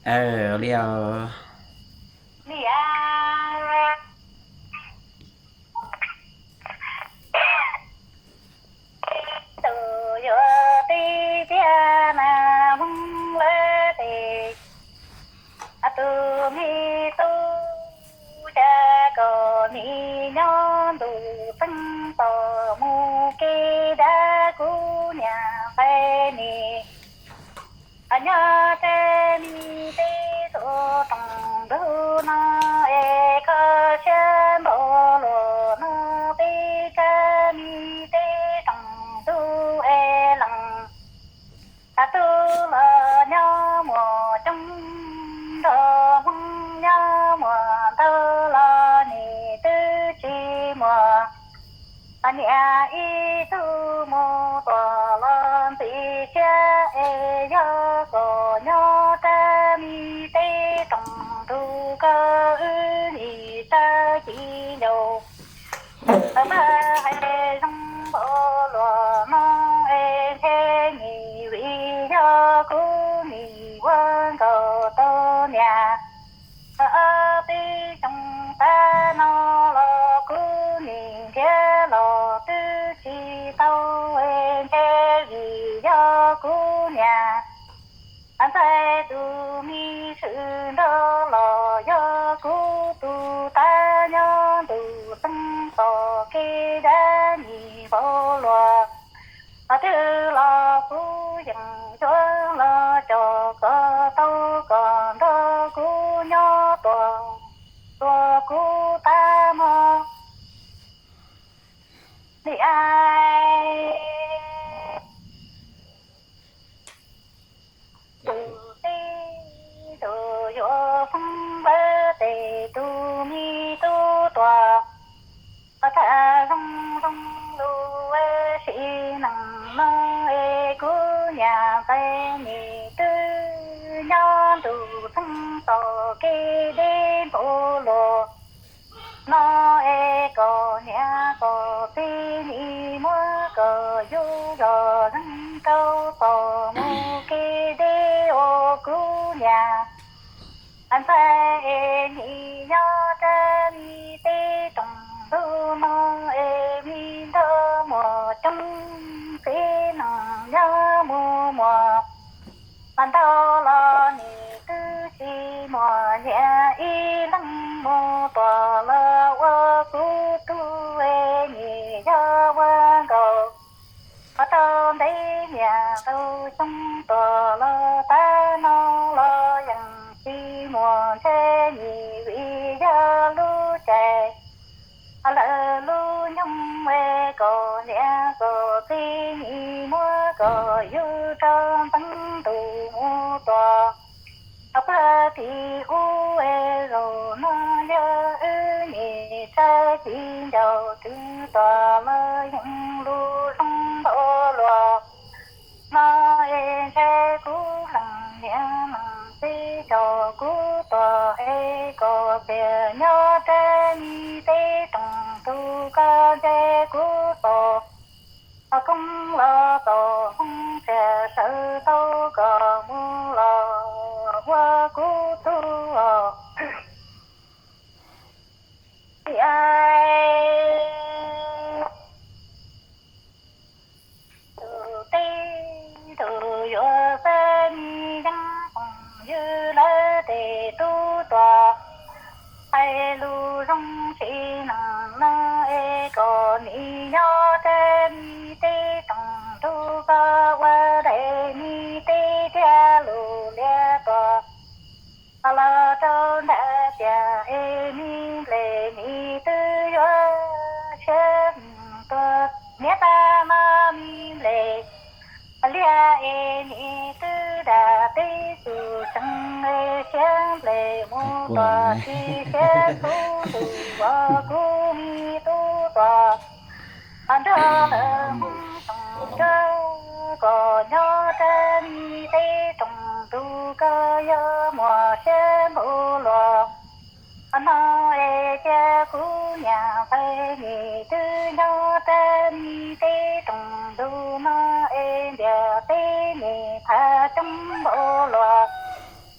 Li os. Niam, tus yuav tib tiag mas Hmoob lawm tes, tus me tub, cas kom nim nyob ntuj txeeg tos mus kev dab, kuv niam nqaij nim nyob rau mi teb tug rooj ntug no es kho siab npaum luaj no, peb rau mi teb rooj ntug es leej tub los nyob muaj coob, nrog Hmoob nyob muaj ntau los nim twb tsis muaj niam ib tug mus tuaj los ntxim siab es yog kom nyob rau mi teb rooj ntug koj wb nim sawv ci ncauj. Tau pab hais zoo npaum luaj no es ntshe nim vim yog kuv nim ua nkaus tau niam. Ob peb xyoo tas no los kuv nim nrhiav los twb tsis tau, es ntshe vim yog kuv niam ntxais tus me swm nrog los yog kuv tus tub nyob ntuj txeeg tos kev dab, nim npaum luaj qhov twg los kuv yeej yuav los coj kom tau, kom nrog kuv nyob tuaj, tuaj kuv tab mog. Niam, tus teb tus yuav Hmoob lawm tes, tus me tub tuaj tag zoo zoo lus sim neej no es kuv niam nqaij nim twb nyob ntuj txeeg tos kev deb npaum luaj no es kom niam kom txiv nim muab kom yus zoj zeeg rau tos mus kev deb os kuv niam ntxais es nim nyob rau mi teb rooj ntug no es me nrog muaj coob, txiv neej nyob mus muaj ntau los nim twb tsis muaj niam ib leeg mus tuaj los ua kuv tub es nim yog ua nkaus qhov tau ntev niam tau xyoo tuaj los tab no los yeej tsis muaj ntshe nim vim yog lub caij lawv lub nyoog es kom niam kom txiv nim muab kom yus rau nteev ntus mus tuaj pag tim ub es zaum no yog wb nim sawv ci ncauj twb tuaj los yeej lus zoo npaum luaj no es ntshe kuv leej niam leej txiv coj kuv tuaj es kom txias nyob rau mi teb rooj ntug koj ntshe kuv tau koob los tau hoob txias sawv tau kom mus los ua kuv tub os. Tus teb tus yuav xab mi yeeb phooj ywg lawm tes tub tuaj hais lus zoo sim neej no es kom nim nyob rau mi teb rooj ntug koj ua daim mi teb tiag lus liab tuaj los rau nram tiaj es mi nplej nim twb yuav siab tuaj niam tab no mi nplej liab es nim twb dam teb tus tseeb es siab nplej mus tuaj tsis siab txhub ntuj ua kuv mi tub tuaj nrog lawv Hmoob toom nrog kom nyob rau mi teb rooj ntug koj yog muaj siab npaum luaj no es cia kuv niam nqaij nim twb nyob rau mi teb rooj ntug no es ntiaj teb nim thav coob npaum luaj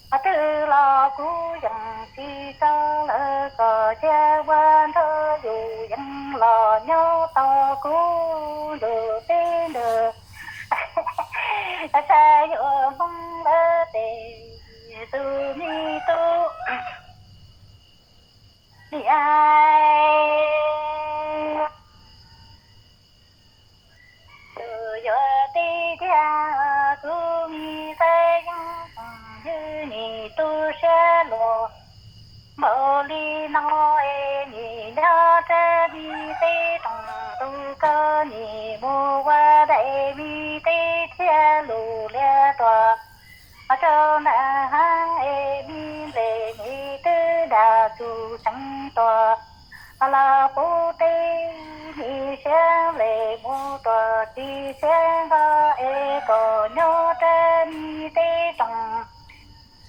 Twb los kuv yeej tsis tso lawm kom cia ua nrog yus yeej los nyob tos kuv ntuj teb ntug. Saib yuav Hmoob lawv tes tus me tub li ai. Tus yuav tib tiag kuv me Xab Yeeb, yog nim tu siab luag npaum li no es nim nyob rau nim teb roog tus koj nim mus ua daim me teb thiab lus liab tuaj rau nram hav es me nplej nim twb dam txug seev tuaj los puv teb, nim siab nplej mus tuaj tsis siab nqa es kom nyob rau nim teb roog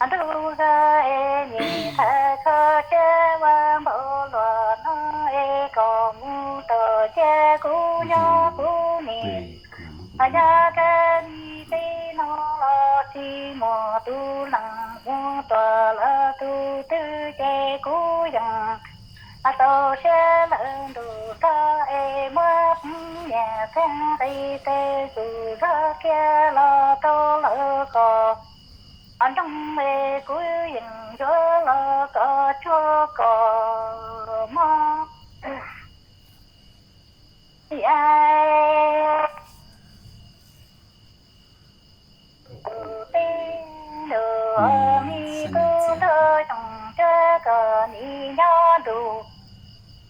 ntuj zag es nim thaij kho siab ua npaum luaj no es kom mus tom cia kuv nyob kuv nim nyob rau nim teb no los tsis muaj tus leej mus tuaj los tus twg ces kuv yeej tau siab lawm ntuj nrog es muab pheej nyiam txheeb nqi tej tus zog kiag los rau lawv kom nroog es kuv yeej yuav los kom tsuag kom mob. Ib tus teb ntuj, me tub ntuj xyoo tsawb kom nim nyob ntuj,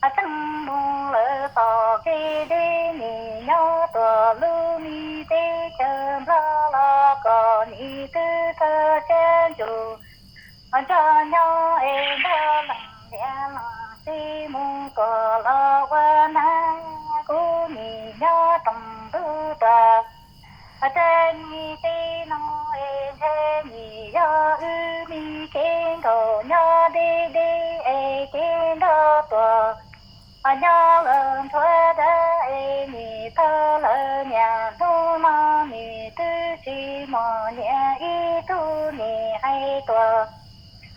txheeb mus lawm tom kev deb nim nyob tuaj lub me teb chaws Nplog los kom nim twb txawj siab ntsug nrog nyob es nrog leej niam leej txiv mus kom los ua nab kuv nim nyob roog ntuj tuaj. Rau nim teb no es ntshe nim yog wb me kev nkaum nyob deb deb es kev nrog tuaj nyob lawm ntuj dab es nim tau lawm niam hnub no nim twb tsis muaj niam ib tug nim hais tuaj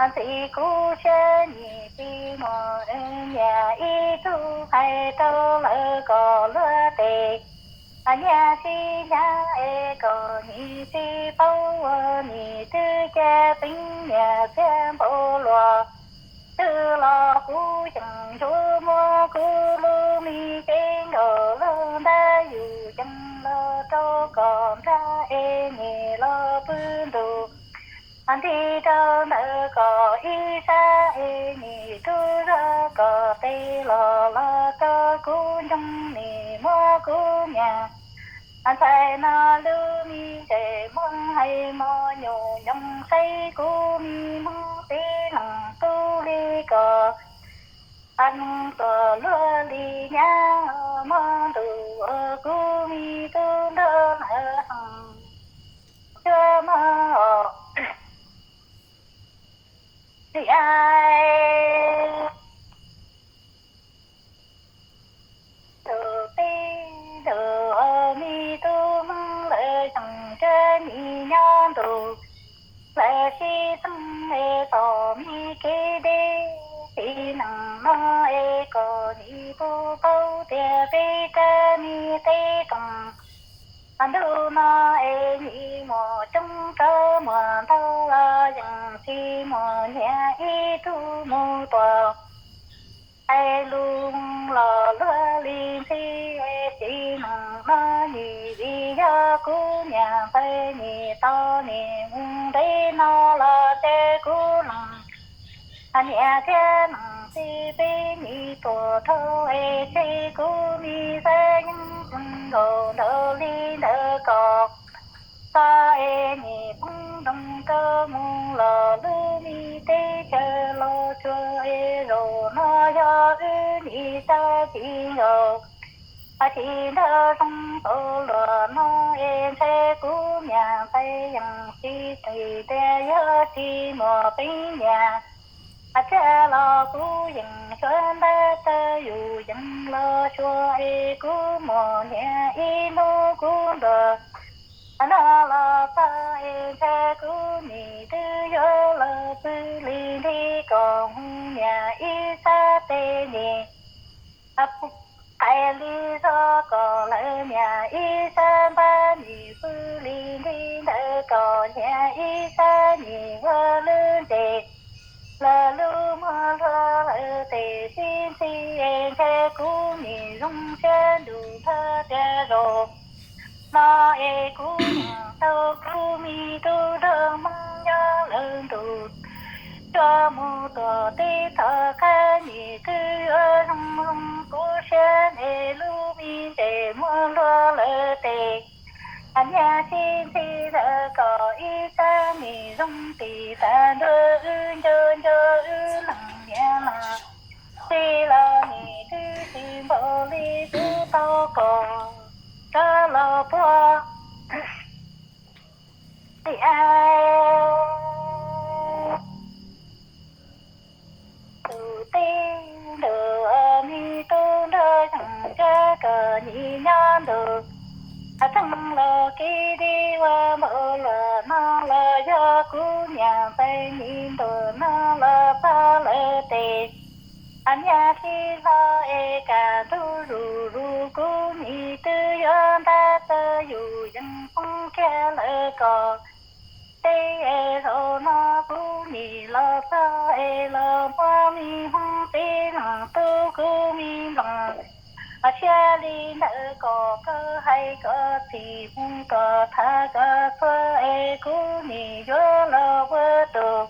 ntxim kuv siab nim tsis muaj niam ib tug hais rau lawv kom luag tes nyiaj tsis hnyav es kom nim tsis paub ua nim twb cia peev niam txiag npaum luaj twg los kuv yeej yuav muab kuv lub me cev nkaus lub ntab yus yees los rau kom nrag es nim los pw ntuj nti rau ntawm kom ib sab es nim tub zog kom tes los los rau kuv ncoo nim muab kuv niam ntxhais no lub me ntsej muag hais mos nyuj nyoos saib kuv me Hmoob tib leeg tub li kom ntuj tuaj luag li nyab muab ntuj ua kuv me tub nrog lawv heev cuab muag os. Li ai tus tib ntuj, me tub Hmoob lawv xyoo tsawb nim nyob ntuj, lawv sib txeeb es tom me kev deb, tib neeg no es kom nim puas paub tias peb rab me teb roog ntuj no es nim muaj coob tau muaj ntau los yeej tsis muaj niam ib tug mus tuaj hais lus los luag li ntxhi. Tib neeg no nim vim yog kuv niam ntxhais nim tau nim mus ntev no los ces kuv leej niam thiab leej txiv peb nim tuaj dhau es tseg kuv me Xab Yeeb nkaus nraug li ntawd kom txog es nim poob nroog rau mus los lub me teb chaws Los Tsuas es zaum no yog wb nim sab ci nkaus tsis nrog zoo tau luag no es ntshe kuv niam ntxhais yeej tsis tsim tias yog tsis muaj peev niam thiab los kuv yeej suav ntab tawg yus yees los suav es kuv muaj niam ib hnub kuv ntuj no los txog es ntshe kuv nim twb yuav los Cia li zog kom lawv nyiam ib sab npab, nim pw li nti ntawd kom nyiam ib sab, nim ua lub ntses los lub muag luag lawv tes sib ntxhi es ntshe kuv nim zoo siab ntuj thawj tiag zaum no es kuv mam tau kuv me tub nrog Hmoob nyob lawm ntuj. Coj mus tuam teb thov qab nim twb yuav zoo zoo kuv siab es lub me ntses muag luag lawv tes. Niag sib ntxhi lawv kom ib sab nim zoo tim tas ntua wb nco nco wb leej niam los txij los nim twb tsis npaum li kuv tau kom rov los puag tias tus tib ntus me tub nrog xyoo tsab kom nim nyob ntus. Txheej los kiv dib ua npaum luag no los yog kuv niam npais nim ntuas no los txog lawv tes. Niag tij laug es kam ntug zus zus kuv nim twb yuav ntab txawj yus yees poob kiag lawv kom tej es zaum no kuv nim los txog es los muab me Hmoob tib leeg tub kuv me nploos siab li ntawd kom koj hais kom txim mus kom tham kom txhua es kuv nim yuav los ua tus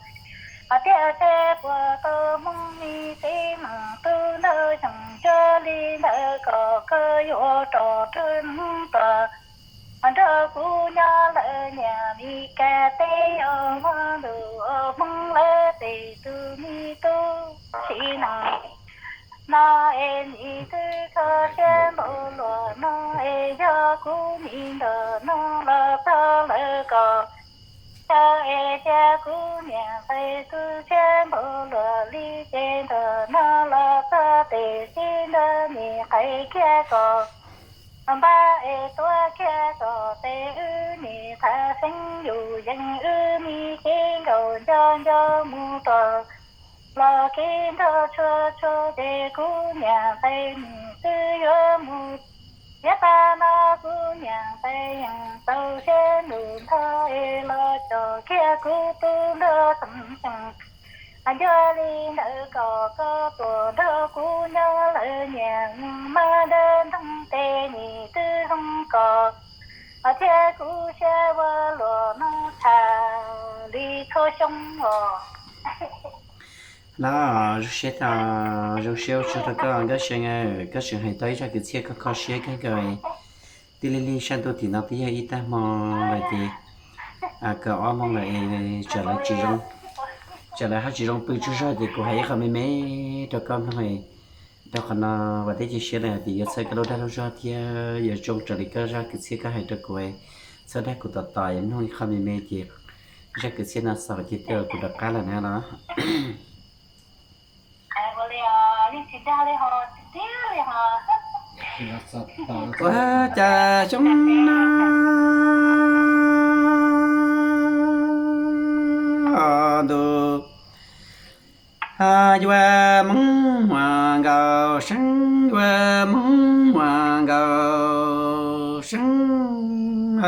tiaj teb puas tau Hmoob me tib leeg tub nrog xyoo tsab li ntawd kom koj yuav rov rau Hmoob tuaj nrog kuv nyob lawm niam Mes Kas teb os, muaj ntuj Hmoob lawv tes tus me tub sim no no es nim twb kho siab npaum luag no es yog kuv nim ntuas no los txog lawv kom chaw es cia kuv niam npais tu siab npaum luag li ces ntuas no los txog tes sib nrog nim qais kiag kom npab es tuav kiag kom tes wb nim tham xeeb yus yees wb me kev nkaum nco nco mus rau los kev nrog tshua tshua ces kuv niam npais nim twb yuav mus. Yav tas no kuv niam npais yeej tau siab ntuj nthos es los coj kiag kuv tub nrog xeeb xeeb nco li ntawd kom koj tuaj nrog kuv nyob lawm niam mas dab ntoog tes nim twb zoo kom thiab kuv siab ua luag no tham li txhua xyoo os. No, zoo siab, zoo siab ua tsaug rau koj Nkauj See, koj tseem hais tau ib zaj kwv txhiaj koj kho siab kawg nkaus. Tib li li sab ntuj tim no twb yog ib tag hmo lawm ces kaum ob moos lawm es tsam lawv tsis zoo, tsam lawv ho tsis zoo pw tsaug zog ces kuv hais ib qho me me rau koj mloog. Rau qhov no vam thiab cia siab tias yuav txhawb koj lub dag lub zog thiab yuav zoo raws li koj zaj kwv txhiaj koj hais rau kuv, txhawb dag kuv tos tos yuav mloog ib qho me me ces zaj kwv txhiaj no xaus ces tej zaum kuv rov qab lawm na los. Ua cas xyoo no ntuj yuav moov muag nkaus seeb, yuav moov muag nkaus seeb,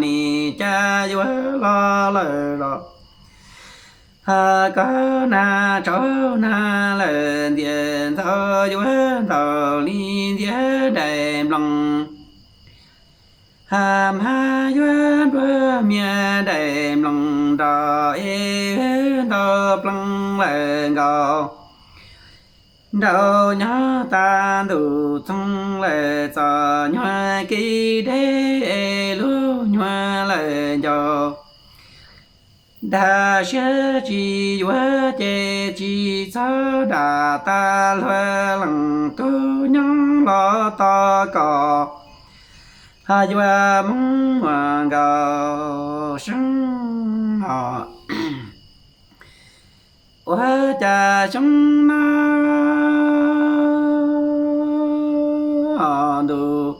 nim cas yuav los lawm los. Koj nag tsaus nag lawm ntxias ntxaus yuav ntaus li ntxias daim nploos. Mas yuav npuag mias daim nploos nrog es ntaus plees lawm nkaus. Nraum nyob tas ntuj txoog lawm txom nyuag kev deb es lub nyuag lawm ncauj. Dag siab tsis yuav ces tsis txhob dag, tas luag leej tub nyob los tos kom yuav moov muag nkaus seeb os. Ua cas xyoo no ntuj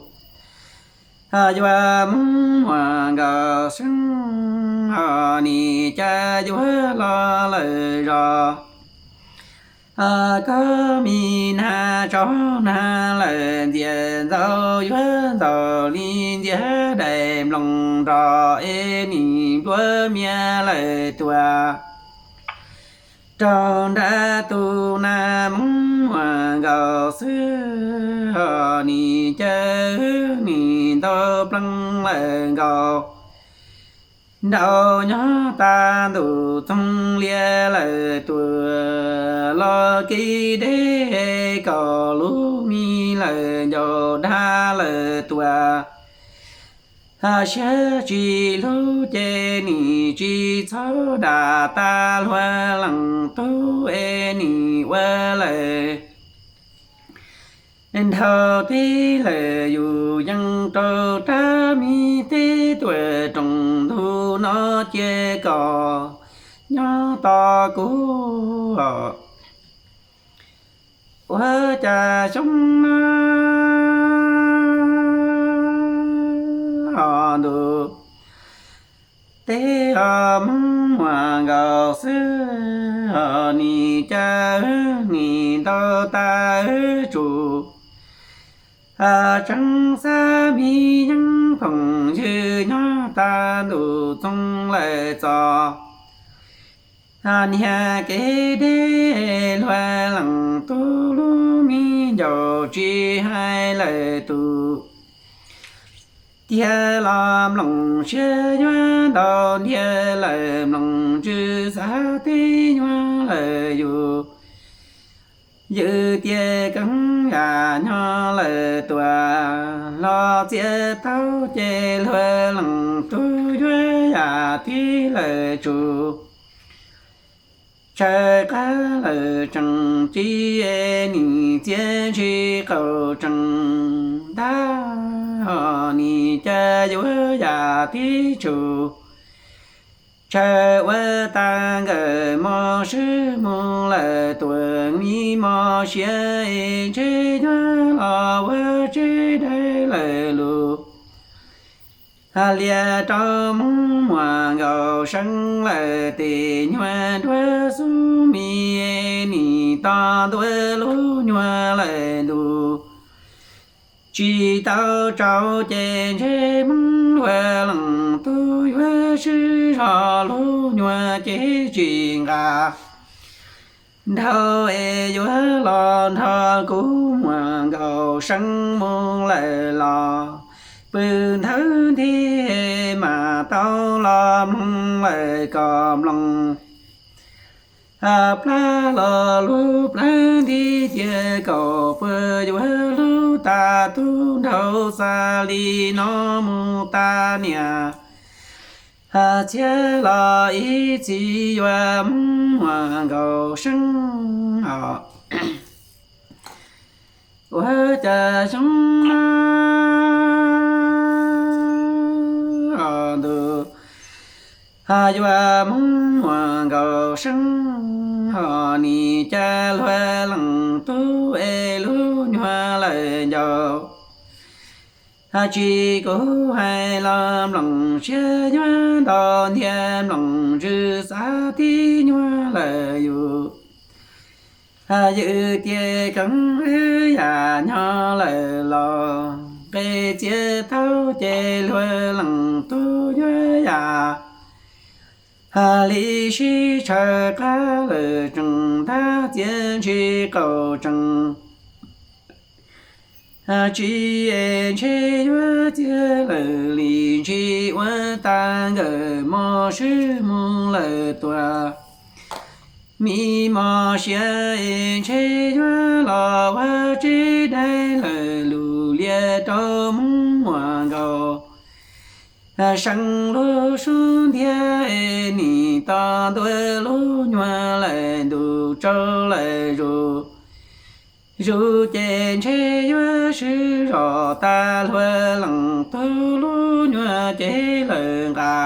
yuav moov muag nkaus seeb, nim cas yuav los lawm zos. Koj mi nag tsaus nag lawm ntxias ntxaus yuav ntxaus li ntxias daim nploos nrog es nim nplua mias lawm tuaj rau nrab tus nag Hmoob muag nkaus xwb. Hos nim caw nim ntau plees lawm nkaus nraud nyob tag ntuj txoog lias lawm tuaj los kev deb kaum lub mis lawm ncau dag lawm tuaj. Hos siab tsis hlub ces nim tsis txhob dam tas luag leej tub es nim ua lawm dhau tib lawm yus yeej rau rab mi teb tuaj roos ntug no cia kom nyob tos kuv ua cas xyoo no ho ntuj teb ho Hmoob muag nkaus xwb. Hos nim caw nim ntau tas tsum tseeb xav mi yeeb phoom ywg nyob tag ntuj txoog lawm txog niag kev deb luag leej tub lub me ncaus tsis hais lawm tus tiag los mloog siab yuav ntau ntiag lawm mloog ntsws xav tib nyuag lawm yus ywm tias keeb yam nyob lawm tuaj los txiav taub ces luag leej tub yuav yam tib lawm tsum tsawg qab lawm tseem tsis es nim txiav ntshis qaum tseem ntag. Hos nim caw yuav yam tib tsum tsawg ua tag nkawm mos swb mus lawm tuaj mi mos siab es ntshe yuav los ua tsev dai lawm lus lias rau Hmoob muag nkaus seeb lawm tes nyuag nruab xub mis nim to ntua lub nyuag lawm ntuj tsis tau tsaus ces ntshe Hmoob luag leej tub yuav swb zog lub nyuag cev tsis nqa dhau es yuav los nrog kuv muag nkaus seeb mus lawm los pw nthawv ntiag mas tau los mloog lawm kom mloog plab los lub plawv nti tias kom puas yuav hlub tas tub nraug xa li no mus tas niam txhiab los ib txhis yuav Hmoob muag nkaus seeb os. Ua cas xyoo no ntuj yuav Hmoob muag nkaus seeb hos nim cas luag leej tub es lub nyuag lawm ncau tsis kuv hais los mloog siab yuav ntau ntiag mloog ntsws xav tib nyuag lawm yus ywm tias keeb wb yam nyob lawm los nqe txiav taub ces luag leej tub yuav yam hos li sib tshaw qab lawm tseem ntag txiav ntshis qaum tseem tsis es ntshe yuav txiav lawm li ntshis ua tag nkawm mos swb mus lawm tuaj mi mos siab es ntshe yuav los ua tsev dai lawm lus lias rau Hmoob muag nkaus seeb lub sub ntiag es nim to ntua lub nyuag lawm ntuj tsaus lawm zus zus ces ntshe yuav swb zog tas luag leej tub lub nyuag cev lawm nqa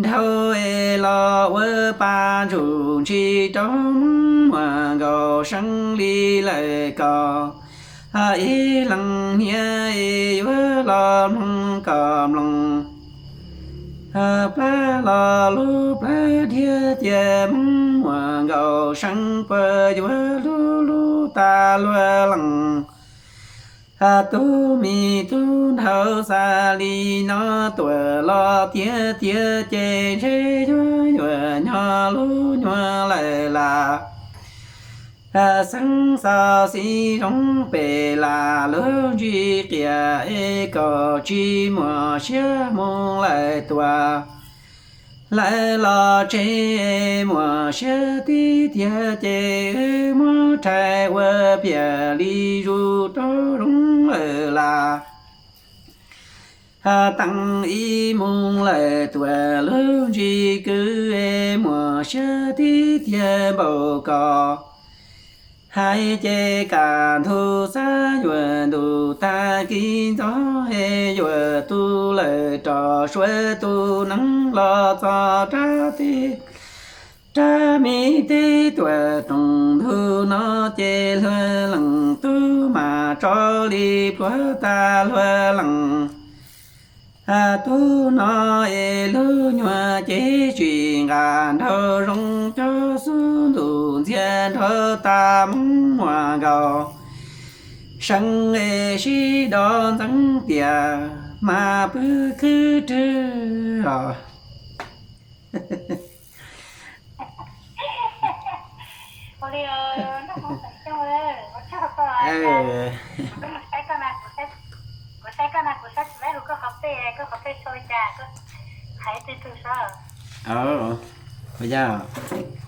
dhau es los ua pa ntsuj ntshis rau Hmoob muag nkaus seeb li lawm kom ib leeg niam es yuav los mloog kom mloog Plab los lub plawv dhia cia Hmoob muam nkaus, seeb puas yuav lub lub tas luag lees. Tub me tub nraug xav li no, tuam los tiav tiav ces ntshe yuav yuam nyuag lub nyuag lawm las. Xeeb xauv xib zoo pem las lub ntsis qias es kaum tsib muam siab mus lawm tuam. Lawv los tseg muam siab tib tiag ces wb muab rhais ua piam li zus rau zoo lawm las. Teem ib mus lawm tuam lub ntsis kwv es muam siab tib tiag npaum ko. Hais ces kaj ntug xav yuav ntuj tag kis ntxov es yuav tu lawm rov suav tus neeg los txog rab teb, rab me teb tuam rooj ntug no ces luag lees tub mam tso li pluav tas luag lees. Tub no es lub nyuag cev tsis nqa nraug zoo cov xub ntus ntxiag nrog tas Hmoob muam nkaus. Seeb es sib dov ntxeev tias mas pw khwb rwg os. Ua yog,